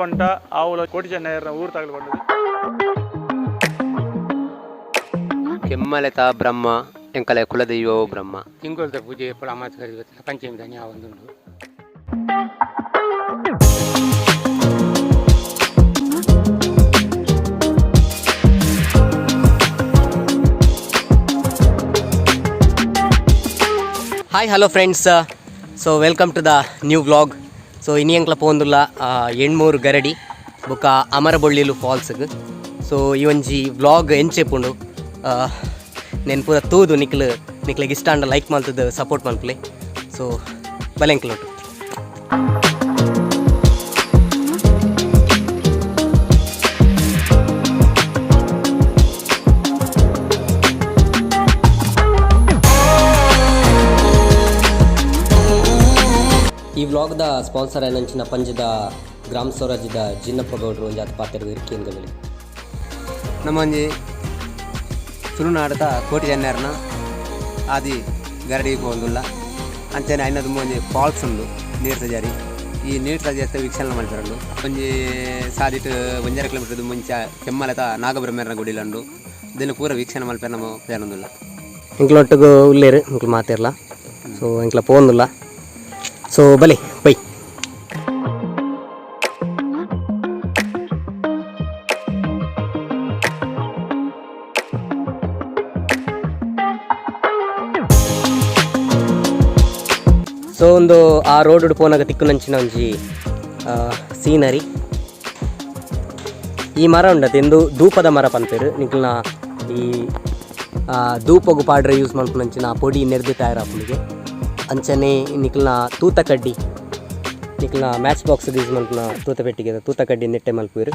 ಬಂಟ ಆವುಲ ಕೋಟಿ ಚೆನ್ನಯ್ಯರ ಊರು ತಗಲು ಬಂದದ್ದು. ಕೆಮ್ಮಲೆತ ಬ್ರಹ್ಮ ಎಂಕಲೆ ಕುಲದೈವ ಬ್ರಹ್ಮ. ತಿಂಗೊಳ್ದ ಪೂಜೆ ಅಮಾಸ ಪಂಚಮಿ ದಾನಿ ಆವೊಂದುಂಡು. Hi hello friends, so welcome to the new vlog. So ಇನಿ ಎಂಕ್ಲ ಪೋಂದುಲ್ಲ ಎಣ್ಮೂರು ಗರಡಿ ಬೊಕ್ಕ ಅಮರಬೊಳ್ಳಿಲು ಫಾಲ್ಸ್ಗ್. ಸೊ ಈ ಒಂಜಿ ವ್ಲಾಗ್ ಎಂಚೆಪುಂಡು ನೆನ್ ಪೂರ ತೂದು ನಿಕ್ಲು ನಿಕ್ಲೆಗ್ ಇಷ್ಟ ಆಂಡ ಲೈಕ್ ಮಲ್ತದ ಸಪೋರ್ಟ್ ಮಲ್ಪುಲೆ. ಸೊ ಬಲೆ ಎಂಕ್ಲೊಟ್ಟು. ಈ ವ್ಲಾಗ್ದ ಸ್ಪಾನ್ಸರ್ ಆಯಿನಂಚಿನ ಪಂಜದ ಗ್ರಾಮ ಸ್ವರಾಜ್ಯದ ಜಿನ್ನಪ್ಪ ಗೌಡ್ರು ಒಂಜಾತ್ ಪಾತೆರ್ವ ಇರ್ಕೇನ್ದ ಮೇಲೆ. ನಮ್ಮೊಂಜಿ ತುಳುನಾಡದ ಕೋಟಿ ಚೆನ್ನರ್ನ ಆದಿ ಗರಡಿ ಪೋಂದುಲ್ಲ. ಅಂಚನೆ ಐನದ ಒಂಜಿ ಫಾಲ್ಸ್ ಉಂಡು ನೀರು ಸಜಾರಿ. ಈ ನೀರು ಸಜಾರಿ ವೀಕ್ಷಣೆ ಮಲ್ಪೆರುಂಡು. ಒಂಜಿ ಸಾದಿಟ್ 1.5 ಕಿಲೋಮೀಟರ್ ಮುಂಚೆ ಕೆಮ್ಮಲತ ನಾಗಬ್ರಹ್ಮರ ಗುಡಿಲುಂಡು. ಇದನ್ನು ಪೂರ ವೀಕ್ಷಣೆ ಮಲ್ಪೆರ ನಮ್ಮ ಪೇರೊಂದುಲ್ಲ. ಎಂಕ್ಲೊಟ್ಟುಗು ಉಲ್ಲೇರು ಎಂಕ್ಲು ಮಾತೆರ್ಲ. ಸೊ ಎಂಕ್ಲ ಪೋಂದುಲ್ಲ. ಸೊ ಬಲೆ ಬೈ. ಸೊ ಒಂದು ಆ ರೋಡ್ ಪೋನಾಗ ತಿಕ್ಕುನಂಚಿನ ಒಂಜಿ ಸೀನರಿ. ಈ ಮರ ಉಂಡತೆ ಇಂದು ಧೂಪದ ಮರ ಪನ್ಪೆರ್. ನಿಕ್ಲ್ನ ಈ ಧೂಪಗು ಪಾಡ್ರೆ ಯೂಸ್ ಮಲ್ಪುನಂಚಿನ ಪೊಡಿ ನೆರ್ದು ತಯಾರಾಪುಂಡಿಗೆ. ಅಂಚನೆ ನಿಕ್ಲ್ನ ತೂತ ಕಡ್ಡಿ, ನಿಕ್ಲ್ನ ಮ್ಯಾಚ್ ಬಾಕ್ಸ್ ಯೂಸ್ ಮಲ್ಪುನ ತೂತ ಪೆಟ್ಟಿಗೆ ತೂತ ಕಡ್ಡಿ ನೆಟ್ಟೆ ಮಲ್ಪುವೆರ್.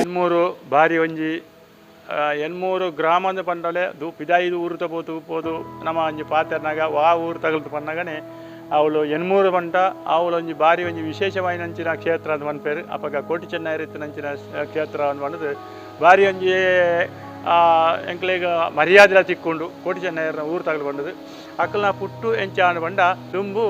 ಎಣ್ಮೂರು ಬಾರಿ ಒಂಜಿ ಎಣ್ಮೂರು ಗ್ರಾಮದ ಪಂಡಲೆ ಪಿದಾಯಿದು ಊರು ತಪೋತು ಪೋದು ನಮ್ಮ ಒಂಜಿ ಪಾತೆರ್ನಾಗ ವಾ ಊರು ತಗಲ್ತು ಪನ್ನಗನೆ ಅವಳು ಎಣ್ಮೂರು ಬಂಟ ಅವಳು ಒಂಜಿ ಬಾರಿ ಒಂಜಿ ವಿಶೇಷವಾಯಿನಂಚಿನ ಕ್ಷೇತ್ರ ಅಂತ ಪನ್ಪೇರು. ಅಪಗ ಕೋಟಿ ಚೆನ್ನೈರಿತ್ತಿನಂಚಿನ ಕ್ಷೇತ್ರ ಅಂತ ಪಂಡದು ಬಾರಿ ಒಂಜಿ ಎಂಕ್ಲೆಗ್ ಮರ್ಯಾದೆಲ ತಿಕ್ಕೊಂಡು ಕೋಟಿ ಚೆನ್ನೈರ್ನ ಊರು ತಗಲು ಬಂಡದು. ಅಕಲ್ನ ಪುಟ್ಟು ಎಂಚ ಬಂಡ ದುಂಬು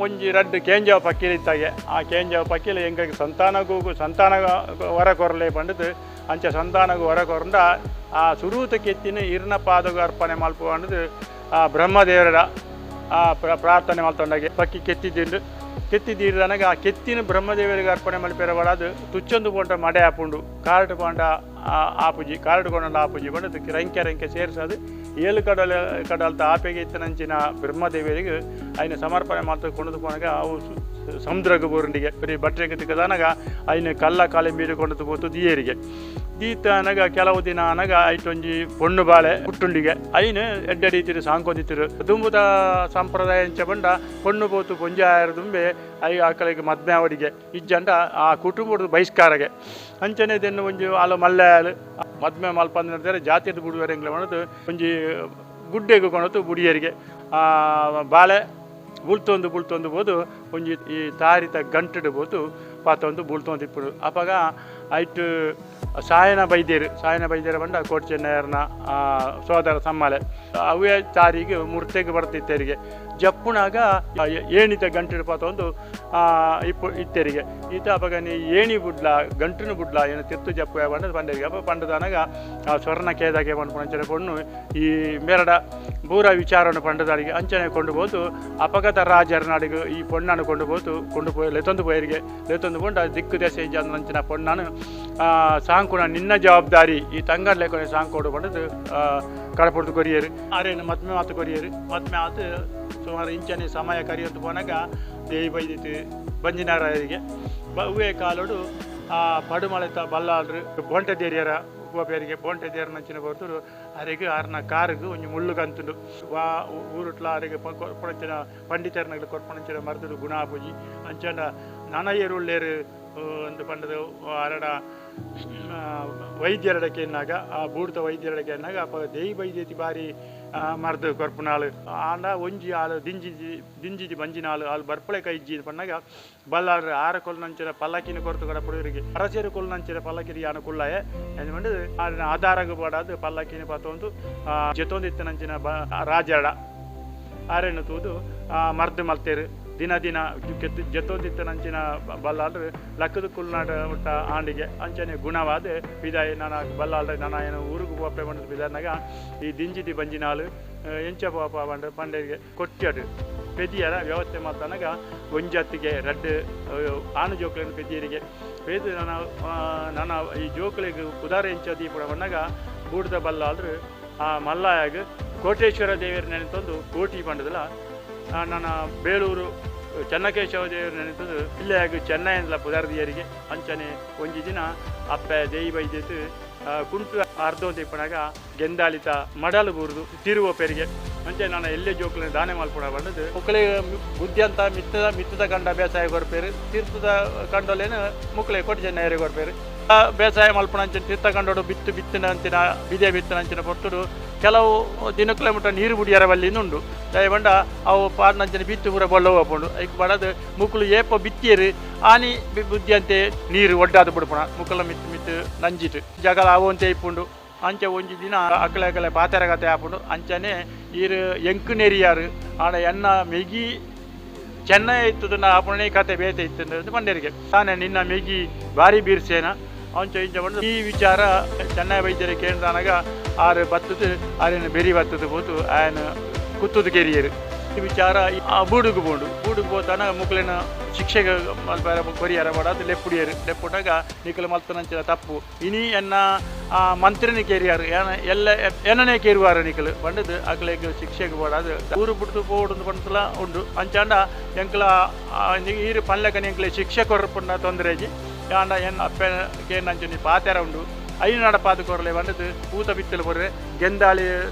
ಒಂಜಿ ರಡ್ಡ್ ಕೇಂಜವ ಪಕ್ಕಿಲು ಇತ್ತಾಗೆ. ಆ ಕೇಂಜವ ಪಕ್ಕಿಲು ಎಂಕಗ್ ಸಂತಾನಗೂ ಸಂತಾನ ವರ ಕೊರಲೆ ಪಂಡದು ಅಂಚ ಸಂತಾನಗೂ ವರ ಕೊರಂಡ ಆ ಸುರೂತ ಕೆತ್ತಿನ ಇರ್ನ ಪಾದಗು ಅರ್ಪಣೆ ಮಲ್ಪು ಪಂಡದು ಆ ಬ್ರಹ್ಮದೇವರ ಆ ಪ್ರಾರ್ಥನೆ ಮಲ್ತೊಂಡಾಗೆ ಪಕ್ಕಿ ಕೆತ್ತಿದಿಂಡು ಕೆತ್ತಿದ್ದೀರನಗ ಆ ಕೆತ್ತಿನ ಬ್ರಹ್ಮದೇವರಿಗೆ ಅರ್ಪಣೆ ಮಲ್ಪೆರ ಬಡಾದು ತುಚ್ಚೊಂದು ಪೋಂಟ ಮಡೆ ಆಪುಂಡು ಕಾರ್ಡ್ ಪೋಂಡ ಆಪುಜಿ ಕಾರ್ಡ್ ಕೊಂಡ ಆಪುಜಿ ಪಂಡ ರಂಕೆ ರಂಕೆ ಸೇರ್ಸದು ಏಳು ಕಡಲ ಕಡಲ್ತ ಆಪೆಗೆ ಇತ್ತನಂಚಿನ ಬ್ರಹ್ಮದೇವರಿಗೆ ಐನ ಸಮರ್ಪಣೆ ಮಾತ್ರ ಕೊಂಡು ಪೋನಾಗ ಅವು ಸಮುದ್ರಕ್ಕೆ ಬೋರುಂಡಿಗೆ ಬರೀ ಬಟ್ಟೆಗೆ ತಿಕ್ಕದಾನಗ ಐನ ಕಲ್ಲ ಕಾಲೆ ಮೀರು ಕೊಂಡು ಪೋತು ದಿಯೇರಿಗೆ ದೀತನಗ ಕೆಲವು ದಿನ ಅನಗ ಐಟೊಂಜಿ ಪೊಣ್ಣು ಬಾಳೆ ಪುಟ್ಟುಂಡಿಗೆ ಐನು ಎಡ್ಡಡಿತಿರು ಸಾಂಕೋದಿತ್ತಿರು ದುಂಬುದ ಸಂಪ್ರದಾಯ ಎಂಚ ಬಂಡ ಪೊಣ್ಣು ಪೋತು ಪೊಂಜೆ ದುಂಬೆ I ಆಕಳಿಗೆ ಮದ್ಮೆ ಅವರಿಗೆ ಇಜ್ಜಂಡ ಆ ಕುಟುಂಬದ ಬಹಿಷ್ಕಾರಗೆ ಅಂಚನೆ ದೆನ್ನು ಒಂಜಿ ಆಲು ಮಲ್ಲೆ ಆಲು ಮದ್ಮೆ ಮಲ್ಪಂದ್ರೆ ಜಾತಿದ ಬುಡುವರೆ ಎಂಗ್ಲ ಮಾಡೋದು ಒಂಜಿ ಗುಡ್ಡೆಗೆ ಕೊಣತು ಬುಡಿಯರಿಗೆ ಆ ಬಾಳೆ ಬುಳ್ತೊಂದು ಬುಳ್ತೊಂದು ಬೋದು ಒಂಜಿ ಈ ತಾರಿತ ಗಂಟೆಡು ಬೋದು ಪಾತೊಂದು ಬುಳ್ತೊಂದು ಇಪ್ಪುಡು ಅಪಗ ಐಟ್ ಸಾಯನ ಬೈದ್ಯರು ಸಾಯನ ಬೈದ್ಯರ ಬಂಡ ಕೋಟಿ ಚೆನ್ನಯ್ಯರ್ನ ಸೋದರ ಸಮ್ಮಾಲೆ ಅವೇ ತಾರಿಗೆ ಮುರ್ತೆಗೆ ಬರ್ತಿತ್ತರಿಗೆ ಜಪ್ಪುನಾಗ ಏಣಿತ ಗಂಟೆಡು ಪಾತೊಂದು ಇಪ್ಪು ಇತ್ತೆರಿಗೆ ಈತ ಅಪಗ ನೀ ಏಣಿ ಬುಡ್ಲ ಗಂಟುನು ಬುಡ್ಲ ಏನು ತಿರ್ತು ಜಪ್ಪು ಬಂಡ ಪಂಡರಿಗೆ ಅಪ್ಪ ಪಂಡದಾನಾಗ ಆ ಸ್ವರ್ಣ ಕೇದಾಗೆ ಪಂಡು ಪೊಣ್ಣು ಈ ಮೇರಡ ಪೂರ ವಿಚಾರವನ್ನು ಪಂಡದಾರಿಗೆ ಅಂಚನೆ ಕೊಂಡು ಬೋದು ಅಪಗತ ರಾಜರ ನಾಡಿಗೆ ಈ ಪೊಣ್ಣನ್ನು ಕೊಂಡು ಬೋದು ಕೊಂಡು ಪೋಯಿ ಲೆತ್ತೊಂದು ಪೋಯರಿಗೆ ಲೆತ್ತೊಂದು ಪೊಂಡ ದಿಕ್ಕು ದೆಸೆ ಅಂಚಿನ ಪೊಣ್ಣನು ಸಾಂಕುನ ನಿನ್ನ ಜವಾಬ್ದಾರಿ ಈ ತಂಗಡ್ ಲೆಕ್ಕನೆ ಸಾಂಕೋಡು ಪಂಡದು ಕಡಪುಡ್ದು ಕೊರಿಯರು ಆರೇನು ಮದ್ಮೆ ಮಾತು ಕೊರಿಯರು ಮದ್ಮೆ ಆತು ಸುಮಾರು ಇಂಚನೆ ಸಮಯ ಕರಿಯೊಂದು ಪೋನಾಗ ದೇವಿ ಬೈದಿತ್ತು ಬಂಜಿನಾರಾಯರಿಗೆ ಹೂವೆ ಕಾಲೋಡು ಆ ಪಡುಮಳೆತ ಬಲ್ಲಾಳ್ರು ಬೊಂಟೆ ದೇರಿಯರ ಗೋಪಿಯರಿಗೆ ಬೋಂಟೆ ದೇರನಂಚಿನ ಬರ್ತರು ಅರೆಗ್ ಆರ್ನ ಕಾರುಗು ಒಂಜಿ ಮುಳ್ಳು ಕಂತುಂಡು ವಾ ಊರುಟ್ಲ ಅರೆಗ್ ಕೊರ್ಪಣಂಚಿನ ಪಂಡಿತರ್ನಗ್ಲು ಕೊರ್ಪಣಂಚಿನ ಮರ್ದುಡು ಗುಣಾಪುಜಿ ಅಂಚಂಡ ನನಯರುಳ್ಳೇರು ಒಂದು ಪಂಡದ ಅರಡ ವೈದ್ಯರಡಕ್ಕೆ ಎನ್ನಾಗ ಆ ಬೂಡ್ತ ವೈದ್ಯರಡಕ್ಕೆ ಎನ್ನಾಗ ಅಪ್ಪ ದೇಯಿ ಬೈದ್ಯತಿ ಬಾರಿ ಮರ್ದು ಕೊರ್ಪುನಾಳು ಆಂಡ ಒಂಜಿ ಆಳು ದಿಂಜಿಜಿ ದಿಂಜಿಜಿ ಬಂಜಿನಾಳು ಆಳು ಬರ್ಪಳೆ ಕೈಜ್ಜಿ ಪಣ್ಣಾಗ ಬಲ್ಲಾಳ್ರು ಆರ ಕೊಲ್ಲಂಚಿನ ಪಲ್ಲಕ್ಕಿನ ಕೊರತು ಕಡಪುಡುವರಿಗೆ ಅರಸೇರು ಕೊಲ್ಲಂಚಿನ ಪಲ್ಲಕ್ಕಿರಿ ಯಾನ ಕುಳ್ಳಾಯ ಎಂದ್ ಆರಿನ ಆಧಾರಗು ಪಡಾದು ಪಲ್ಲಕ್ಕಿನ ಪಾತೊಂದು ಜೊತೊಂದಿತ್ತನಂಚಿನ ಬ ರಾಜರಡ ಆರೆಣ್ಣು ತೂದು ಮರ್ದು ಮಲ್ತೇರು ದಿನ ದಿನ ಜೊತೊಂದಿತ್ತನಂಚಿನ ಬಲ್ಲಾಳ್ರು ಲಕ್ಕದ ಕುಲ್ನಾಡ ಒಟ್ಟ ಆಂಡಿಗೆ ಅಂಚನೆ ಗುಣವಾದ ಬಿದಾಯ ನಾನ ಬಲ್ಲಾಳ್ರೆ ನಾನ ಏನೋ ಊರಿಗೆ ಪೋಪೆ ಬಂದು ಬಿದಾನಾಗ ಈ ದಿಂಜಿದಿ ಬಂಜಿನಾಳು ಎಂಚ ಪೋಪ ಬಂಡ ಪಂಡೆಗೆ ಕೊಟ್ಟಾಡು ಪೆದಿಯರ ವ್ಯವಸ್ಥೆ ಮಾಡ್ತಾನಾಗ ಒಂಜತ್ತಿಗೆ ರಡ್ಡು ಆನು ಜೋಕುలను ಪೆದಿಯರಿಗೆ ಪೇದು ನನ್ನ ನನ್ನ ಈ ಜೋಕುಲಿಗೆ ಕುದಾರ ಎಂಚ ದೀಪಡ ಬಂದಾಗ ಬೂಡ್ದ ಬಲ್ಲಾಳ್ರು ಆ ಮಲ್ಲಾಯಾಗ ಕೋಟೇಶ್ವರ ದೇವರ ನೆನೆತೊಂದು ಕೋಟಿ ಪಂಡದಲ್ಲ ನನ್ನ ಬೇಲೂರು ಚೆನ್ನಕೇಶವ ದೇವರು ನೆನೆತದ್ದು ಇಲ್ಲೆಯಾಗ ಚೆನ್ನೈಂದಲ ಪುದಾರ್ದಿಯರಿಗೆ ಅಂಚನೆ ಒಂಜಿ ದಿನ ಅಪ್ಪೆ ದೇಯಿ ಬೈದಿತ್ತು ಕುಂಟು ಅರ್ಧೋ ದೀಪನಾಗ ಗೆಂದಾಲಿತ ಮಡಲು ಬೂರ್ದು ತಿರುವ ಪೆರಿಗೆ ಅಂಚೆ ನಾನು ಎಲ್ಲೇ ಜೋಕುలని ದಾನೆ ಮಲ್ಪುಣ ಬಂದದ್ದು ಮುಕ್ಕಳೆ ಬುದ್ಧಿ ಅಂತ ಮಿತ್ತದ ಮಿತ್ತದ ಕಂಡ ಬೇಸಾಯ ಕೊರ್ಪೇರು ತೀರ್ಥದ ಕಂಡೋಲೇನು ಮುಕ್ಕಳೆ ಕೊಟ್ಟು ಚೆನ್ನೈರಿಗೆ ಕೊರ್ಪೇರು ಬೇಸಾಯ ಮಲ್ಪುಣ ಅಂಚಿನ ತೀರ್ಥ ಕಂಡೋಡು ಬಿತ್ತು ಬಿತ್ತಿನ ಅಂಚಿನ ಬಿದೆ ಬಿತ್ತಿನ ಅಂಚಿನ ಪೊರ್ತುಡು ಕೆಲವು ದಿನಕ್ಲೆ ಮುಟ್ಟ ನೀರು ಬುಡಿಯರ ಬಲ್ಲಿಂದ ಉಂಡು ದಯಬಂಡ ಅವು ಪಾಡ್ನಂಚಿನ ಬಿತ್ತು ಪೂರ ಬೊಲ್ಲ ಹೋಪುಂಡು ಐಕ್ ಬಡದು ಮುಕ್ಕುಲು ಏಪ ಬಿತ್ತಿಯರು ಆನಿ ಬುದ್ಧಿ ಅಂತೆ ನೀರು ಒಡ್ಡಾದು ಬಿಡ್ಪುಣ ಮುಕ್ಕಲ ಮಿತ್ತು ಮಿತ್ತು ನಂಜಿಟ್ಟು ಜಗಳ ಅವಂತೆ ಇಪ್ಪುಂಡು ಅಂಚೆ ಒಂಜಿ ದಿನ ಅಕಲೆ ಅಕಲೆ ಪಾತೆರಗತೆ ಆಪುಂಡು ಅಂಚನೆ ಈರು ಎಂಕು ನೆರಿಯಾರು ಆಡ ಎನ್ನ ಮೆಗಿ ಚೆನ್ನೈ ಇತ್ತದನ್ನ ಆಪುಣೆ ಕತೆ ಬೇತೆ ಇತ್ತು ಪಂಡರಿಗೆ ತಾನೆ ನಿನ್ನ ಮೆಗಿ ಭಾರಿ ಬೀರ್ಸೇನ ಅಂಚ ಇಂಚ ಬಂದು ಈ ವಿಚಾರ ಚೆನ್ನೈ ವೈದ್ಯರ ಕೇಂದ್ರನಾಗ ಆರು ಬತ್ತದು ಆರೇನು ಬೆರಿ ಬತ್ತದು ಪೋತು ಆಯನ ಕುತ್ತುದು ಕೆರಿಯರು ಈ ವಿಚಾರ ಆ ಬೂಡುಗು ಬೋಂಡು ಬೂಡುಗು ಪೋತಾನ ಮುಕ್ಲಿನ ಶಿಕ್ಷೆಗೆ ಮಲ್ಪಾರ ಕೊರಿಯರ ಬಡಾದು ಲೆಪ್ಪುಡಿಯರು ಲೆಪ್ಪುಟಾಗ ನಿಕಲ ಮಲ್ತನಂಚಿನ ತಪ್ಪು ಇನಿ ಎನ್ನ ಆ ಮಂತ್ರಿನ ಕೇರಿಯಾರು ಏನ ಎಲ್ಲ ಏನನೇ ಕೇರುವಾರ ನಿಕಲು ಬಂಡದು ಅಕ್ಲೆಗ್ ಶಿಕ್ಷೆಗೆ ಬೋಡಾದು ಊರು ಬಿಡ್ದು ಪೋಡುಂದು ಪಂಡಲ ಉಂಡು ಅಂಚಾಂಡ ಎಂಕಲ ಈರು ಪನ್ಲೆಕನ ಎಂಕ್ಲೆ ಶಿಕ್ಷೆ ಕೊರಪುಂಡ ತೊಂದರೆಜಿ ಯಾಂಡ ಎನ್ ಅಪ್ಪೆ ಕೇನಂಚಿನ ಪಾತೆರ ಉಂಡು ಐನು ನಡಪಾದು ಕೊರಲೆ ಬಂಡದು ಪೂತ ಬಿತ್ತಲು ಕೊರ್ರೆ ಗೆಂದಾಳಿ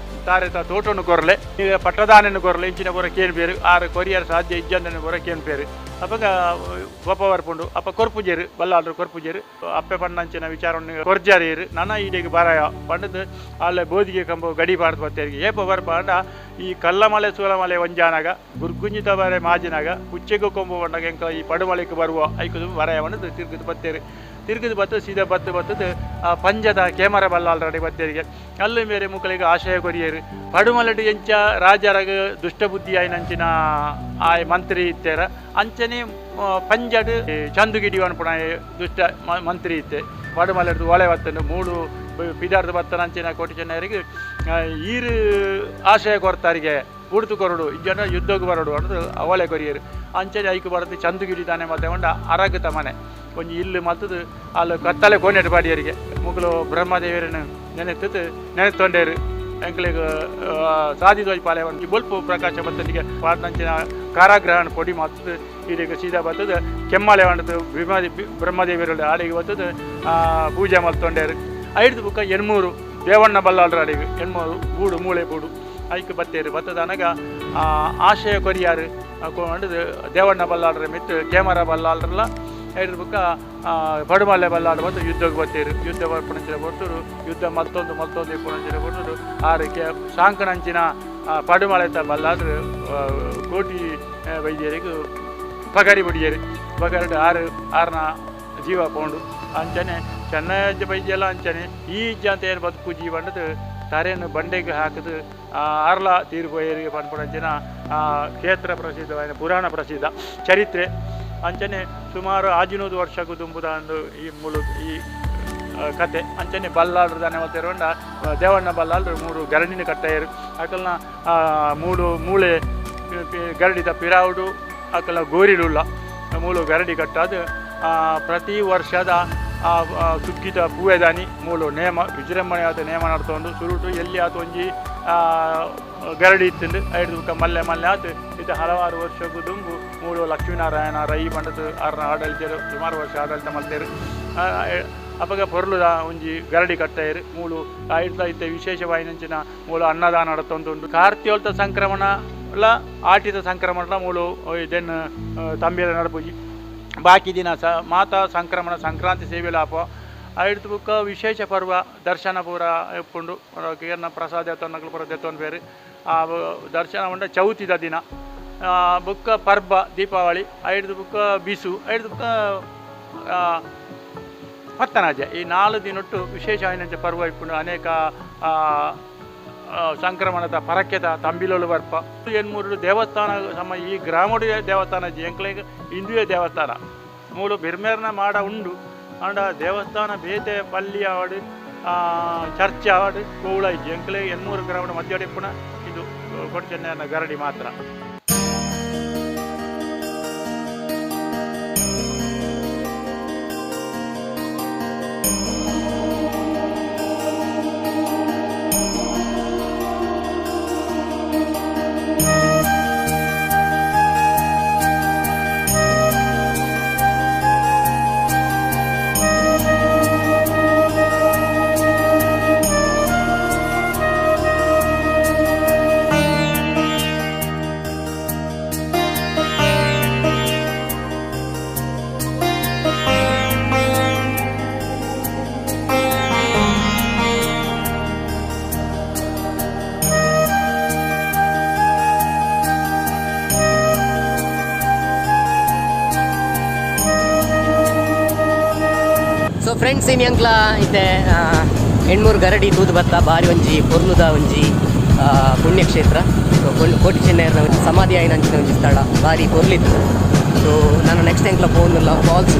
ತಾರೆತ ತೋಟನು ಕೊರಲೆ ಪಟ್ಟದಾನನ್ನು ಕೊರಲೆ ಇಂಚಿನ ಪೂರ ಕೇನ್ ಪೇರು ಆರು ಕೊರಿಯರ್ ಸಾಧ್ಯ ಇಜ್ಜಂದನ ಪೂರ ಕೇನ್ ಪೇರು ಅಪಗ ಗೊಪ್ಪ ಬರ್ಪುಂಡು ಅಪ್ಪ ಕೊರ್ಪುಜೇರು ಬಲ್ಲಾಳ್ರು ಕೊರ್ಪುಜೇರು ಅಪ್ಪೆ ಪಣ್ಣಂಚಿನ ವಿಚಾರವನ್ನು ಕೊರ್ಜಾರಿಯರು ನನ ಈಡೆಗೆ ಬರಾಯ ಪಂಡದು ಅಲ್ಲೇ ಬೋಧಿಗೆ ಕಂಬ ಗಡಿ ಬಾರ್ದು ಬತ್ತೇರಿಗೆ ಏಪ ಬರ್ಪಾಂಡ ಈ ಕಲ್ಲಮಲೆ ಸೂಲಮಲೆ ಒಂಜಾನಾಗ ಗುರ್ಗುಂಜಿತ ಬಾರೆ ಮಾಜಿನಾಗ ಕುಚ್ಚೆಗು ಕೊಂಬು ಬಂಡಾಗ ಎಂಕ ಈ ಪಡುಮಲೆಗೆ ಬರುವ ಐಕುದು ಬರಾಯ ಬಂಡದು ತಿರ್ಗುದು ಬತ್ತೇರು ತಿರ್ಗುದು ಬತ್ತು ಸೀದಾ ಬತ್ತು ಬತ್ತದು ಆ ಪಂಜದ ಕೇಮರ ಬಲ್ಲಾಳ್ರಡಿ ಬತ್ತೇರಿಗೆ ಅಲ್ಲಿ ಮೇರೆ ಮುಕ್ಕಳಿಗೆ ಆಶಯ ಕೊರಿಯರು ಪಡುಮಲಡು ಎಂಚ ರಾಜರಗ ದುಷ್ಟಬುದ್ಧಿ ಆಯ್ನಂಚಿನ ಆ ಮಂತ್ರಿ ಇತ್ತೇರ ಅಂಚನೆ ಪಂಜಡು ಚಂದುಗಿಡಿ ಅನ್ಪುಣ ದುಷ್ಟ ಮಂತ್ರಿ ಇತ್ತೆ ಪಡುಮಲಡ್ದು ಒಳೆ ಬತ್ತಂಡು ಮೂಳು ಪಿದಾರ್ದು ಬತ್ತನಂಚಿನ ಕೋಟಿ ಚೆನ್ನಯರಿಗೆ ಈರು ಆಶಯ ಕೊರ್ತಾರಿಗೆ ಉಡ್ತು ಕೊರಡು ಇಜ್ಜಂಡ ಯುದ್ಧಕ್ಕೆ ಬರಡು ಅನ್ನೋದು ಅವಳೆ ಕೊರಿಯರು. ಅಂಚನೆ ಐಕು ಬರದು ಚಂದುಗಿಡಿ ತಾನೆ ಮತ್ತೆ ಉಂಡ ಅರಗತ ಮನೆ ಒಂಜಿ ಇಲ್ಲು ಮಲ್ತದು ಅಲ್ಲಿ ಕತ್ತಲೆ ಕೋನೆಟ್ ಪಾಡಿಯರಿಗೆ ಮುಗುಲು ಬ್ರಹ್ಮದೇವರನ್ನು ನೆನೆತ್ತದು ನೆನೆತ್ತೊಂಡೇರು ಎಂಕ್ಲೆಗ್ ಸಾದಿ ಪಾಲೆ ಒಂಜಿ ಬೊಲ್ಪು ಪ್ರಕಾಶ ಬತ್ತನಿಗೆ ಪಾಡ್ನಂಚಿನ ಕಾರಾಗೃಹನ ಪೊಡಿ ಮಲ್ತದು ಇದಕ್ಕೆ ಸೀದಾ ಬತ್ತದು ಕೆಮ್ಮಾಲೆ వంಡದು ಭೀಮಾದಿ ಬ್ರಹ್ಮದೇವರಲ್ಲಿ ಆಡಿಗೆ ಬತ್ತದು ಪೂಜೆ ಮಲ್ತೊಂಡೇರು. ಐದು ಬುಕ್ಕ ಎಣ್ಮೂರು ದೇವಣ್ಣ ಬಲ್ಲಾಳ್ರ ಅಡಿಗೆ ಎಣ್ಮೂರು ಬೂಡು ಮೂಳೆ ಬೂಡು ಐಕ್ ಬತ್ತೇರು ಬತ್ತದನಗ ಆಶಯ ಕೊರಿಯಾರು ಕೊಂಡು ದೇವಣ್ಣ ಬಲ್ಲಾಳ್ರ ಮಿತ್ತು ಕೇಮರ ಬಲ್ಲಾಳ್ರಲ್ಲ ಐದು ಬುಕ್ಕ ಪಡುಮಲ್ಲೆ ಬಲ್ಲಾಳು ಬಂದು ಯುದ್ಧಕ್ಕೆ ಬತ್ತೇರು. ಯುದ್ಧ ಬರ್ಪಣಂಚಿನ ಕೊಟ್ಟರು ಯುದ್ಧ ಮತ್ತೊಂದು ಮತ್ತೊಂದು ಇಪ್ಪಣಂಚಿನ ಕೊಟ್ಟರು ಆರು ಕೆ ಸಾಂಕಣಂಚಿನ ಪಡುಮಲೆತ ಬಲ್ಲಾಳ್ರು ಕೋಟಿ ವೈದ್ಯರಿಗೆ ಪಗರಿ ಬುಡಿಯರು ಪಗರಡು ಆರು ಆರನ ಜೀವ ಪೋಂಡು. ಅಂಚನೆ ಚೆನ್ನೈ ವೈದ್ಯಲ್ಲ ಅಂಚನೆ ಈ ಅಂತ ಏನು ಬದುಕು ಜೀವನದ ತರೆಯನ್ನು ಬಂಡೆಗೆ ಹಾಕಿದು ಆರ್ಲ ತೀರ್ಪೋಯರಿಗೆ ಪನ್ಪುಣಂಚಿನ ಕ್ಷೇತ್ರ ಪ್ರಸಿದ್ಧವಾದ ಪುರಾಣ ಪ್ರಸಿದ್ಧ ಚರಿತ್ರೆ. ಅಂಚನೆ ಸುಮಾರು 500 ವರ್ಷಕ್ಕೂ ದುಂಬುದ ಒಂದು ಈ ಮೂಲ ಈ ಕತೆ. ಅಂಚನೆ ಬಲ್ಲಾಳ್ರು ದಾನೆ ಮಲ್ತೆರುಂಡ ದೇವಣ್ಣ ಬಲ್ಲಾಳ್ರು ಮೂರು ಗರಡಿನ ಕಟ್ಟೆಯರು ಅಕಲ್ನ ಮೂಡು ಮೂಳೆ ಗರಡಿದ ಪಿರಾವುಡು ಅಕಲ ಗೋರಿಡುಲ್ಲ ಮೂಲು ಗರಡಿ ಕಟ್ಟಾದು ಪ್ರತಿ ವರ್ಷದ ಸುಗ್ಗಿತ ಪೂವೆದಾನಿ ಮೂಲು ನೇಮ ವಿಜೃಂಭಣೆಯಾದ ನೇಮ ನಡ್ತೊಂಡು ಸುರುಟು ಎಲ್ಲಿ ಆತು ಒಂಜಿ ಗರಡಿ ಇತ್ತಂದು ಐದು ಬುಕ್ಕ ಮಲ್ಲೆ ಮಲ್ಲೆ ಆತು ಇದು ಹಲವಾರು ವರ್ಷಕ್ಕೂ ದುಂಬು ಮೂಲು ಲಕ್ಷ್ಮೀನಾರಾಯಣ ರೈ ಬಂಡತು ಆರ್ನ ಆಡಳಿತರು ಸುಮಾರು ವರ್ಷ ಆಡಳಿತ ಮಲ್ತೇರು. ಅಪಗ ಪೊರ್ಲುದ ಒಂಜಿ ಗರಡಿ ಕಟ್ಟೆಯರು ಮೂಲು ಐಡ್ಲ ಇತ್ತೆ ವಿಶೇಷವಾಯಿನಂಚಿನ ಮೂಲು ಅನ್ನದಾನ ನಡತೊಂದುಂಡು. ಕಾರ್ತಿಯೋಲ್ತ ಸಂಕ್ರಮಣ ಲ ಆಟಿದ ಸಂಕ್ರಮಣ ಮೂಲು ಇದನ್ನು ತಂಬಿರ ನಡಪುಜಿ ಬಾಕಿ ದಿನ ಸ ಮಾತಾ ಸಂಕ್ರಮಣ ಸಂಕ್ರಾಂತಿ ಸೇವೆ ಲಾಪ ಐಡ್ದು ಬುಕ್ಕ ವಿಶೇಷ ಪರ್ವ ದರ್ಶನ ಪೂರ ಇಪ್ಪುಂಡು ಕೇರ್ನ ಪ್ರಸಾದ ಎತ್ತೊನ್ನಕ್ಲು ಪೂರ ದೆತ್ತೊಂದು ಬೇರೆ ದರ್ಶನ ಉಂಡ ಚೌತಿದ ದಿನ ಬುಕ್ಕ ಪರ್ಬ ದೀಪಾವಳಿ ಐಡ್ದು ಬುಕ್ಕ ಬಿಸು ಐಡ್ದು ಬುಕ್ಕ ಪತ್ತನಾಜ ಈ 4 ದಿನೊಟ್ಟು ವಿಶೇಷ ಐನಂಚ ಪರ್ವ ಇಪ್ಪುಂಡು. ಅನೇಕ ಸಂಕ್ರಮಣದ ಪರಕ್ಕೆದ ತಂಬಿಲೋಳು ಬರ್ಪ ಎನ್ಮೂರು ದೇವಸ್ಥಾನ ಸಮ ಈ ಗ್ರಾಮಡು ದೇವಸ್ಥಾನ ಎಂಕ್ಲೆಗ್ ಹಿಂದುವೆ ದೇವಸ್ಥಾನ ಮೂಲು ಬಿರ್ಮೇರ್ನ ಮಾಡ ಉಂಡು ಆಂಡ ದೇವಸ್ಥಾನ ಬೇತೆ ಪಲ್ಲಿ ಆವಡು ಚರ್ಚ್ ಆವಡು ಕೋಳ ಇಜ್ಜಿ ಎಂಕ್ಲೆ ಎನ್ಮೂರು ಗ್ರಾಮದ ಮಧ್ಯಡೆ ಪುನಃ ಇದು ಕೊಡ್ಚೆನ್ನ ಗರಡಿ ಮಾತ್ರ. ಸೊ ಫ್ರೆಂಡ್ಸ್ ಇನ್ ಎಂಕ್ಲ ಇತ್ತೆ ಎಣ್ಮೂರು ಗರಡಿ ತೂದು ಬತ್ತ ಬಾರಿ ಒಂಜಿ ಪೊರ್ಲುದ ಒಂಜಿ ಪುಣ್ಯಕ್ಷೇತ್ರ. ಸೊ ಕೋಟಿ ಚೆನ್ನೈರ್ನ ಸಮಾಧಿ ಆಯಿನಂಚಿನ ಒಂಜಿ ಸ್ಥಳ ಬಾರಿ ಪೊರ್ಲಿತ್ತು. ಸೊ ನಾನು ನೆಕ್ಸ್ಟ್ ಎಂಕ್ಲ ಪೋಂದುಲ್ಲ ಫಾಲ್ಸ್.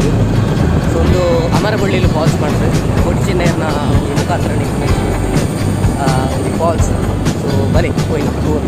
ಸೊ ಒಂದು ಅಮರಬಳ್ಳಿಲು ಫಾಲ್ಸ್ ಮಾಡಿದೆ ಕೋಟಿ ಚೆನ್ನೈರ್ನ ಒಂಜಿ ಮುಖಾಂತರ ಒಂಜಿ ಫಾಲ್ಸ್. ಸೊ ಬಲೆ ಪೋಯಿನ ಟೂರ್.